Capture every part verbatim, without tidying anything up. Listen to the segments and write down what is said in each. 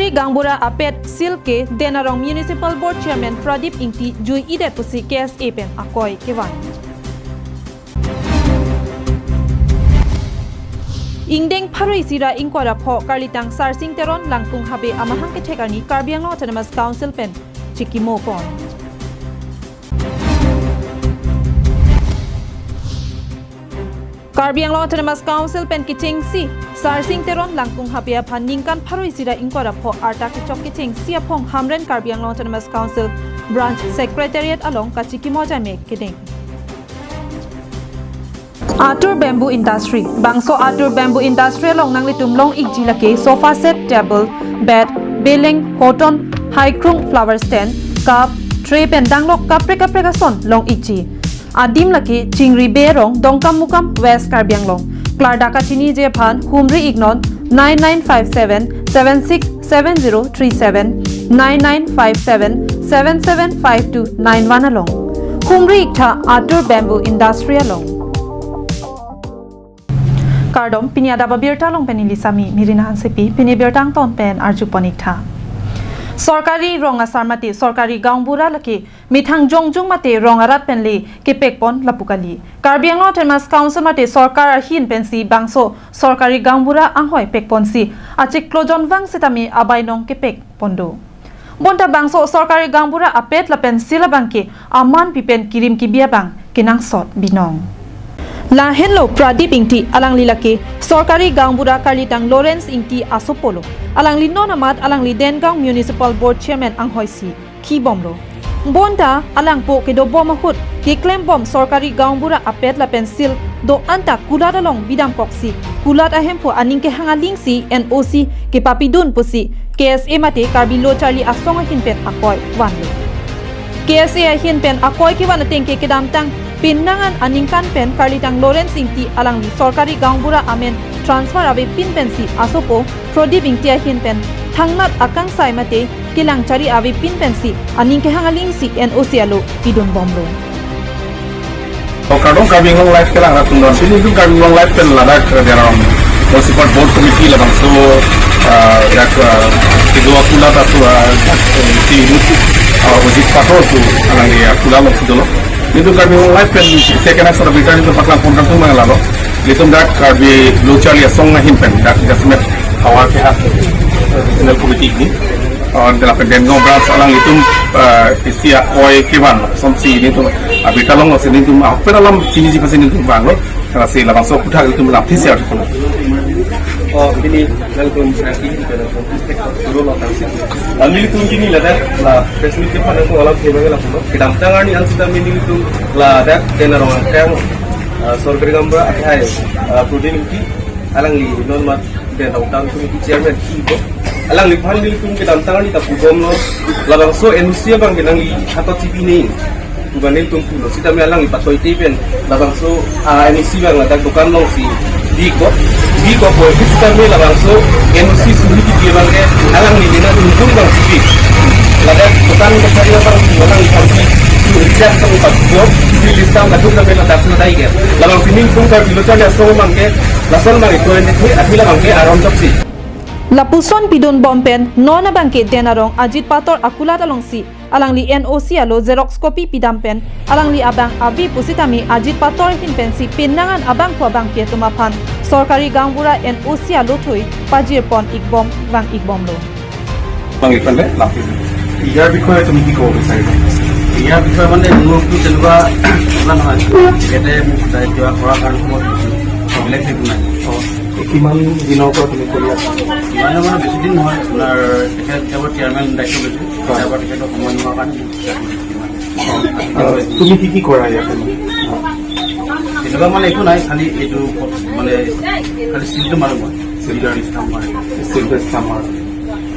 Gaonbura apet seal ke Den Arong Municipal Board Chairman Pradip Ingti jui-idet pusi K S A pen akoi kevan. Ingdeng pharo isi ra ingkoi ra pho Karlitang Sarsing Teron Langkung Habe amahang kethek arni Karbi Anglong Autonomous Council pen chikimo pon. Karbi Anglong Autonomous Council pen kechengsi Sarsing Teron Langkung Habe aphan ningkan pharo isi ra ingkoi ra pho arta kechok kechengsi aphong Hamren Karbi Anglong Autonomous Council Branch Secretariat along kachikimo ajame kedeng. Atur Bamboo Industry. Bangso Atur Bamboo Industry along nanglitum long-ikji lake sofa set, table, bed, beleng, hoton, haikrung, flower stand, cup, tray pen danglok kaprek kaprek ason long-ikji. Adim lake Chingri Bey arong, Dongkamukam, West Karbi Anglong. Klardak kachiniji aphan humri-iknon nine nine five seven seven six seven zero three seven, nine nine five seven seven seven five two nine one along. Humri-iktha Atur Bamboo Industry along. Kardom, pini adap abirta along pen neli Sami Mirina Hansepi, pini birta angton pen arjupon-iktha. Sorkari rong asar mate sorkari gaonbura lake methang jongjung mate rong arat pen le kepekpon lapu kali. Karbi Anglong Autonomous Council mate sorkar ahin pensi bangso sorkari gaonbura anghoi pekponsi achiklo jonvang sitame abainong kepekpon do. Bonta bangso sorkari gaonbura apet lapen seal abangke aman pipen kirim kibi abang kenangsot binong. Lahenlo Pradip Ingti, alangli lake sorkari gaonbura Karlitang Lawrence Ingti asopo lo. Alangli non amat alangli Dengaon Municipal Board Chairman anghoi si kibomlo. Bonta alangpo kedobom ahut keklembom sorkari gaonbura apet lapen seal do-an ta kulat along bidamkoksi kulat ahemphu aning kehang alingsi N O C kepapidun pusi K S A mate Karbi Lo Charli Asong ahin pen akoi vanlo. K S A ahin pen akoi kevan ateng ke kedamtang penang an aningkan pen Karlitang Lawrence Ingti alangli sorkari gaonbura amen transfer avepin pensi asopo Pradip Ingti ahin pen thangnat akangsai mate kelang chari avepin pensi aning kehang alingsi N O C alo pidunbomlo. O kardom Karbi Anglong Live kelang rat tundon. Pini itu Karbi Anglong Live pen ladak, eh, Dengaon Municipal Board Committee labangso, eh, dak, eh, kedua kulat atu, eh, dak, eh, si itu, eh, Ojit Pathor tu alangli, eh, kulat lo si dolo. Itu Karbi Anglong Live pen second action of return itu paklang pon kangtung mang lalo. Ilitum dak Karbi Lo Charli Asong ahin pen dak jasmet hawa kehat, eh, Regional Committee ini. Oh, dalam pen Dengaon branch alanglitum, eh, isi akoi kevan, som si nelitum abirta along si nelitum, ah, pen alam chiniji pasi nelitum vanglo, karena si labangso kuthak nelitum lam thisi artikel. Oh, pini nelitum sangki, nelitum suru lo tangsi. Nelitum pini ladak, la press meet kephan nelitum alam thema ke lapulo. Kedamtang arni an sitame nelitum ladak Dengaon arong angkang, ah, sorkari gaonbura akhai, ah, Pradip Ingti, alangli non amat Dengaon Town Committee Chairman kipo. Alangliphan nelitum kedamtang arni ta pubomlo. Labangso N O C abangke nangli hato chipine. Pu abang nelitum pulo. Sitame alangli patoite pen labangso, ah, N O C abang ladak dokan alongsi biko. Biko po, sitame labangso N O C suhi kipi abangke alangli nina tunjung abang kipi. Ladak dokan kachari abang alangliphan si suhi jak tang pat ko. Si list abang ladak tame ladak sudah ke. Labangsi nelitum Karbi Lo Charli Asong abangke lason abang itu ende the, athi labangke aron chok si. Lapuson pidunbom pen non abangke Dengaon arong Ajit Pathor akulat alongsi alangli N O C alo xerox copy pidam pen alangli abang ave pusitame Ajit Pathor ahin pensi penang an abangphu abangpi atum aphan sorkari gaonbura N O C alo thui pajirpon-ikbom vang-ikbomlo. Bang ikan deh, lapis. ইয়াৰ বিষয়ে তুমি কি ক'ব বিচাৰিবা? ইয়াৰ বিষয়ে মানে মোৰতো তেনেকুৱা কিবা নহয়। তেখেতে মোক দায়িত্ব দিয়া কৰাৰ কাৰণে মই বেলেগ একো নাই। কিমান দিনৰ পৰা তুমি কৰি আছা? মানে, মানে বেছি দিন নহয়, আপোনাৰ তেখেত কেৱল চেয়াৰমেন দায়িত্ব লৈছে। হয়। তাৰ পৰা তেখেতৰ সময় নোহোৱাৰ কাৰণে মোক চেয়াৰমেন দিছে মানে। অ, তুমি কি কি কৰা ইয়াত? তেনেকুৱা মানে একো নাই, খালি এইটো মানে খালি চিলটো মাৰো মই। চিলটো ষ্টাম্প মাৰে। চিলটো ষ্টাম্প মাৰে।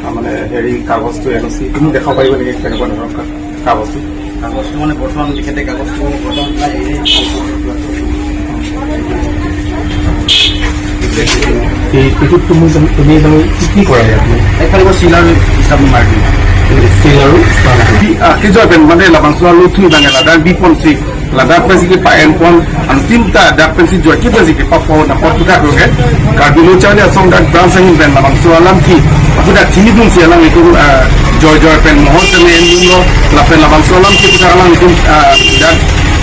তাৰমানে হেৰি কাগজটো এন অ' চি তুমি দেখাব পাৰিবা নেকি কেনেকুৱা ধৰণৰ কা-, কাগজটো? কাগজটো মানে বৰ্তমান তেখেতে কাগজটো বৰ্তমান নাই, এই এই, এইটোত তুমি জানো, তুমি জানো কি কি কৰা ইয়াত? এই খালি মই চিল আৰু ষ্টাম্প মাৰি দিওঁ। চিল আৰু ষ্টাম্প। কি, আ, কি জয় বেন মানে লাবাংচুৱা লুথুই বাঙে লাদাৰ বি পঞ্চি লাদাৰ পেঞ্চি কি পায়েন পন আন্তিম তা দাক পেঞ্চি জয় কি পেঞ্চি কি পাপ পাব দাপত কথা কগে। কাৰ্বি লো চাৰ্লি আছং দাক ব্ৰাঞ্চ আহিম বেন লাবাংচুৱা লাম কি Pudak chinidunsi alanglitum, ah, jor jor pen mohor seme en dunlo, lapen labangso alam ke pudak alanglitum, ah, dak,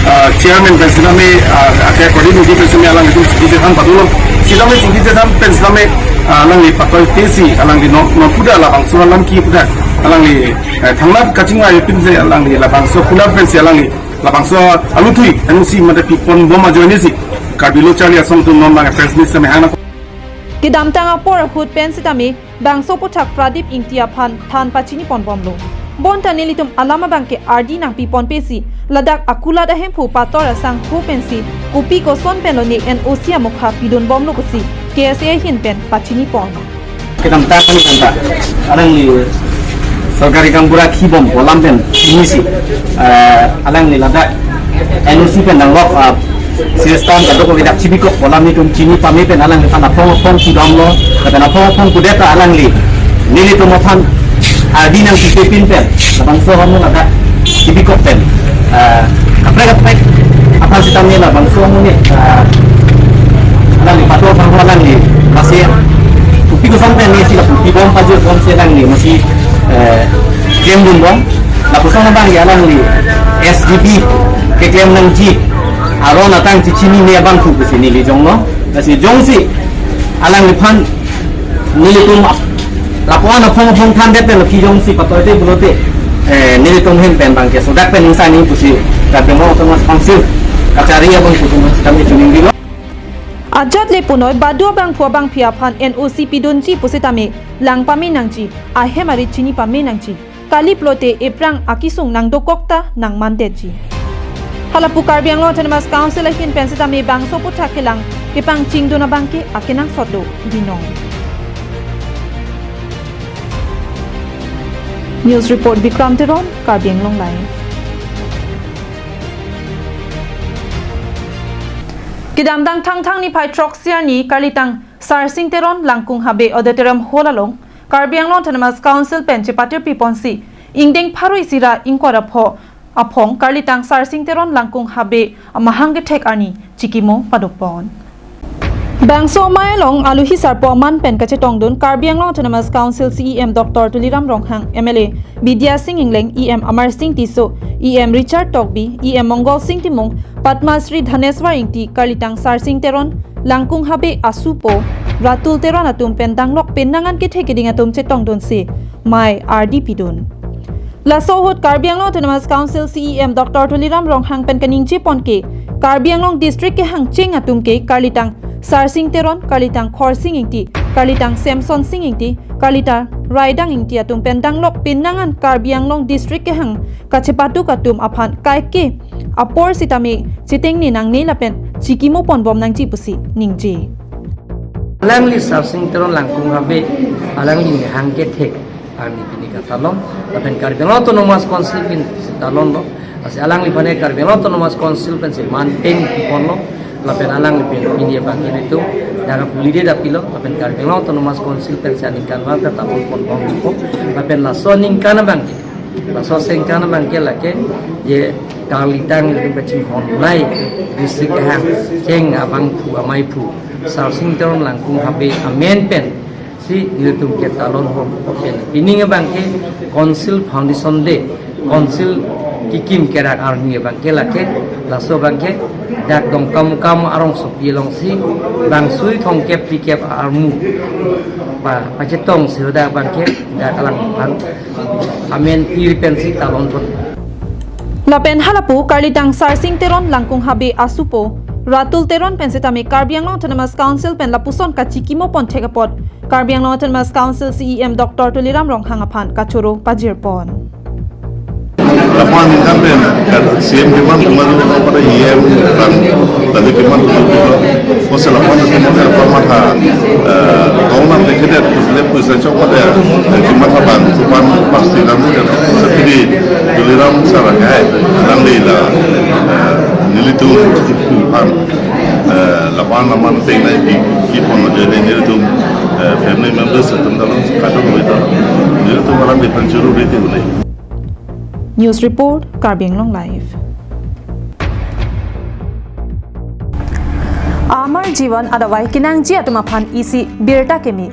ah, chairman pen sitame, ah, ake koordinate pen sitame alanglitum chingki chethan padunlo. Sitame chingki chethan pen sitame, ah, alangli patoi tesi, alangli non, non pudak labangso alam ke pudak, alangli, eh, thangnat kachingvai pinsi alangli labangso kulat pensi alangli labangso aluthui, N O C mate pipon bom ajoinesi Karbi Lo Charli Asong atum non abang press meet sitame hang nang. Kedamtang apor ahut pen sitame bangso aputhak Pradip Ingti aphan than pachini pon bomlo. Bonta nelitum alam abang ke ardi nangpi pon pesi, ladak akulat ahemphu Pator Asangho pensi kopi koson penlo ne N O C amokha pidun bomlo pusi K S A ahin pen pachini pon. Kedamtang kami kanta, alangli sorkari gaonbura kibom pu alam pen chinisi, eh, alangli ladak N O C pen nanglok, ah, sistem kadokave dak chibikok pu alam nelitum chini pame pen alangli aphan aphong aphong chidamlo, lapen aphong aphong pudet ta alangli nelitum aphan ardi nangpipe pin pen labangso amu ladak chibikok pen, ah, kaprek kaprek aphan sitame labangso amu ne, ah, alangli Pator Asangho alangli masi kopi koson pen ne si lapu pibom pajir bomsi alangli masi, eh, klem dun bom. Lapuson abang ya alangli S G B keklem nangji aron atang chichinine abangphu pusi neli jonglo. Lasi jongsi alangliphan nelitum ap-, lapuan aphong aphong thandet pen laki jongsi patoite pulote, eh, nelitum ahin pen abang ke sodak pen ingsa ni pusi Karbi Anglong Autonomous Council kachari abangphu atum sitame chiningri lo. Ajat le punoi badu abangphu abangphi aphan N O C pidunji pusitame lang pame nangji, ahem arit chini pame nangji. Kali pulote ephrang akesung nangdokok ta nangmandetji. Halapu Karbi Anglong Autonomous Council ahin pen sitame bangso aputhak kelang kepangchingdun abang ke akenangsot do binong. News report Bikram Teron, Karbi Anglong Live. Kedamtang Thangthang niphai throksi arni Karlitang Sarsing Teron Langkung Habe Auditorium Hall along Karbi Anglong Autonomous Council pen chepatir piponsi ingdeng pharo isi ra ingkoi ra pho aphong Karlitang Sarsing Teron Langkung Habe amahang kethek arni chikimo padopon. Bangso amei along aluhi sarpo aman pen kachetongdun Karbi Anglong Autonomous Council C E M Doctor Tuliram Ronghang, M L A Bidya Sing Engleng, E M Amar Sing Tisso, E M Richard Tokbi, E M Mongol Sing Timung, Padma Shri Dhaneswar Ingti, Karlitang Sarsing Teron Langkung Habe asupo Ratul Teron atum pen danglok penang an kethe keding atum chetongdunsi mei ardi pidun. Laso ahut Karbi Anglong Autonomous Council C E M Doctor Tuliram Ronghang pen kaningje pon ke Karbi Anglong District kehang cheng atum ke Karlitang Sarsing Teron, Karlitang Khorsing Ingti, Karlitang Samson Sing Ingti, Karlitang Raidang Ingti atum pen danglok penang an Karbi Anglong District kehang kachepaduk atum aphan kaike apor sitame chetengne nangne lapen chikimo pon bom nangji pusi ningje. Alangli Sarsing Teron Langkung Habe, alangli amahang kethek arni pini katalon, lapen Karbi Anglong Autonomous Council pini talonlo, lasi alangliphan ke Karbi Anglong Autonomous Council pensi man pen piponlo, lapen alangliphan pini abang ke itum daga pulide dapilo, lapen Karbi Anglong Autonomous Council pensi aningkan abang ta talon pon bom pipo, lapen laso aningkan abang ke, laso aningkan abang ke lake, je Karlitang itum kachinghon nai district kehang cheng abangphu ameiphu Sarsing Teron Langkung Habe amen pen si nelitum ke talon bom pen. Pini abang ke Council Foundation Day, Council kikim kerak arni abang ke lake, laso abang ke dak Dongkamukam arongsopi alongsi bang sui thomkep phlikep armu pa, pachetongsi hadak abang ke dak alangliphan amen ir pensi talon pon. Lapen halapu Karlitang Sarsing Teron Langkung Habe asupo Ratul Teron pen sitame Karbi Anglong Autonomous Council pen lapuson kachikimo pon thek apot Karbi Anglong Autonomous Council C E M Doctor Tuliram Ronghang aphan kachoro pajir pon. Lapu aningkan pen, kan C M keman keman pada E M kan tadi keman keman, kose lapu aningkan pen apa mata, eh, kong nam deke det, kose le pusa chok pada, eh, keman lapan, keman pasti nam deke, seperti Tuliram Sarang hai, nang de la, eh, nelitum phan, eh, lapu an aman teng nai di, di pon aja de nelitum, eh, family members atum dalam kado itu, nelitum alam di pancuru di tu ni. News report, Karbi Anglong Live. Amar Jiwan adawai kenangji atum aphan isi birta keme.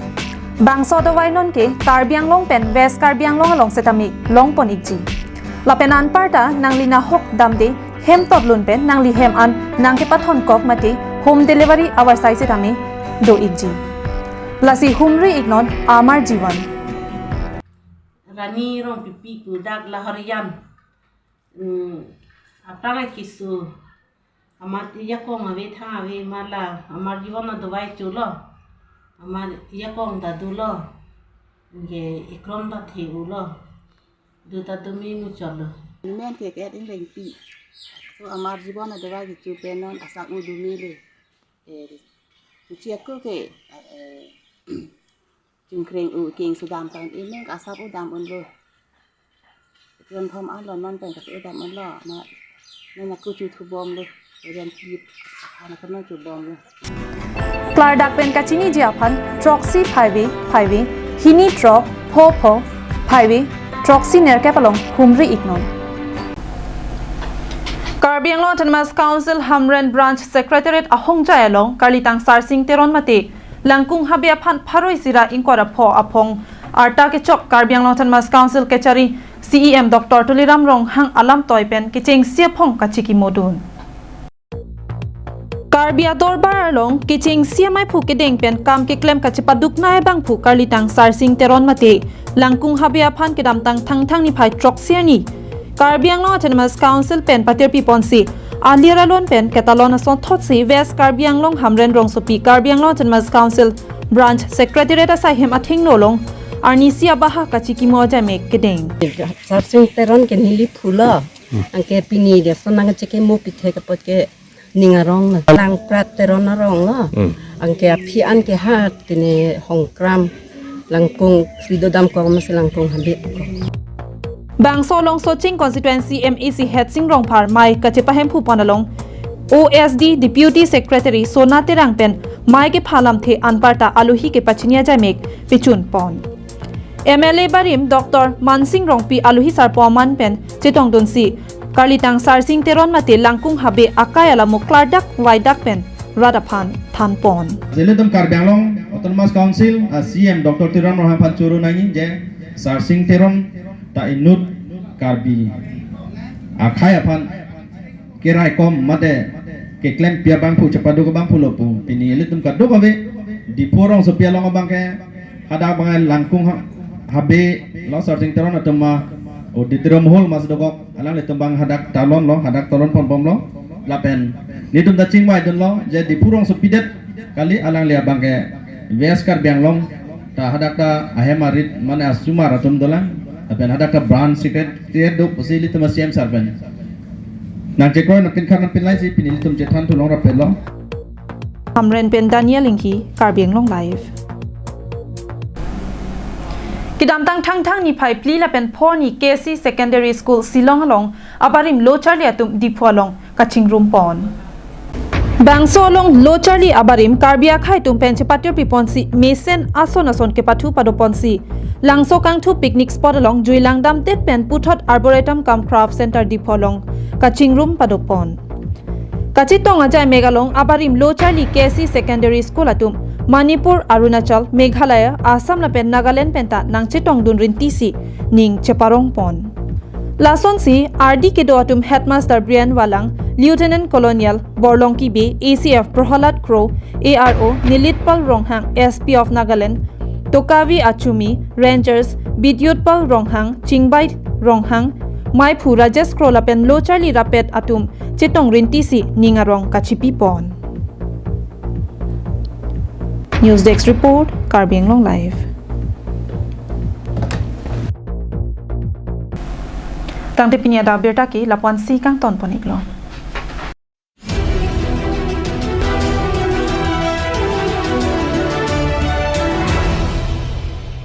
Bangso adovai non ke Karbi Anglong pen West Karbi Anglong along setame longpon ikji. Lapen anparta nangli nahok damde hem totlun pen nangli hem an nangkepathon kok mate home delivery avarsai setame do ikji. Lasi humri iknon Amar Jivan. Rani Rongpipi pu dak Lahorijan. Hmm, aphrang keso. Amat ajakong ave thang ave ma la, Amar Jivan adovai cholo. Amat ajakong ta dolo. Anke ekrom ta the-ulo. Do ta do me muchotlo. Amen ke ke ingrengpi. So Amar Jivan adovai kecho pen non asap-u do mele. Eh, kecho ako ke, eh, chingkreng-u keng sudam tan amen ke asap-u dam unlo. Ron thom anlo non pen ke asap-u dam unlo. Na, na, na kuchu thubomlo. Ren kip. Ana kono chubomlo. Klardak pen kachiniji aphan throksi phaive phaive hini throk pho pho phaive throksi nerkep along humri iknon. Karbi Anglong Autonomous Council Hamren Branch Secretariat ahongjai along karlitang Sarsing Teron mate Langkung Habe aphan pharo isi ra ingkoi ra pho aphong arta kechok Karbi Anglong Autonomous Council kechari C E M Doctor Tuliram Ronghang alamtoi pen kechengsi aphong kachikimodun. Karbi adorbar along kechengsi amaiphu kedeng pen kam keklem kachepaduknei abangphu karlitang Sarsing Teron mate Langkung Habe aphan kedamtang Thangthang niphai throksi arni Karbi Anglong Autonomous Council pen patirpi ponsi alir alon pen ketalon asonthotsi West Karbi Anglong Hamren rongsopi Karbi Anglong Autonomous Council Branch Secretariat asaihem athengno along arnisi abaha kachikimo ajaimek kedeng. Sarsing Teron ke neli phu lo. Hmm. Anke pini dia sonang cheke mo pithe kapot ke ning arong lo. Langprat Teron arong lo. Hmm. Anke aphi an ke ha tene Hongkram Langkung Sri Dodam kong masi Langkung Habe kong. Bangso along Soching Constituency M A C Hetsing Rongphar mei kachepahemphu pon along O S D Deputy Secretary Sona Terang pen mei kepha lamthe anparta alohi kepachini ajaimek pechun pon. M L A barim Doctor Mansing Rongpi alohi sarpo aman pen chetongdunsi karlitang Sarsing Teron mate Langkung Habe akai alamo klardak vaidak pen rat aphan thanpon. Ilitum Karbi Anglong Autonomous Council a C M Doctor Tuliram Ronghang aphan choro nangji je Sarsing Teron ta inut Karbi akhei aphan keraikom mate keklempia abangphu chepaduk abangphu lo pu pini ilitum kadokave Diphu rongsopi along abangke hadak abang Langkung ha-, Habe lo Sarsing Teron atum ma auditorium hall masi dokok alanglitum abang hadak talon lo, hadak talon ponbomlo. Lapen nelitum ta chingvaidunlo je Diphu rongsopi det kali alangli abangke West Karbi Anglong ta hadak ta ahem arit mane asomar atum dolang. Lapen hadak ta branch secretary do pusi ilitum a C M sir pen nangchekroi nangpinkhat nangpinlaisi pini ilitum chethan thulong rapetlo. Hamren pen Daniel Inghi, Karbi Anglong Live. Kedamtang Thangthang niphai phli lapen pho arni K C Secondary School Shillong along abarim lo charli atum Diphu along kachingrum pon. Bangso along lo charli abarim Karbi akhei atum pen chepatirpi ponsi mesen ason ason kepathu pado ponsi Langso Kangthu picnic spot along jui langdamdet pen puthot Arboretum cum Craft Center Diphu along kachingrum pado pon. Kachetong ajaimek along abarim lo charli K C Secondary School atum Manipur, Arunachal, Meghalaya, Assam lapen Nagaland penta nangchetongdun rintisi ning cheparong pon. Lasonsi ardi kedo atum Headmaster Brian Walang, Lieutenant Colonel Borlongki Bey, A C F Prahalad Kro, A R O Nilitpal Ronghang, S P of Nagaland, Tokavi Achumi, Rangers Bidyutpal Ronghang, Chingbai Ronghang, Maiphu Rajesh Kro lapen lo charli rapet atum chetong rintisi ning arong kachipi pon. News Desk Report, Karbi Anglong Live. Tangte pini adap abirta ke lapu-ansi kangton pon iklo.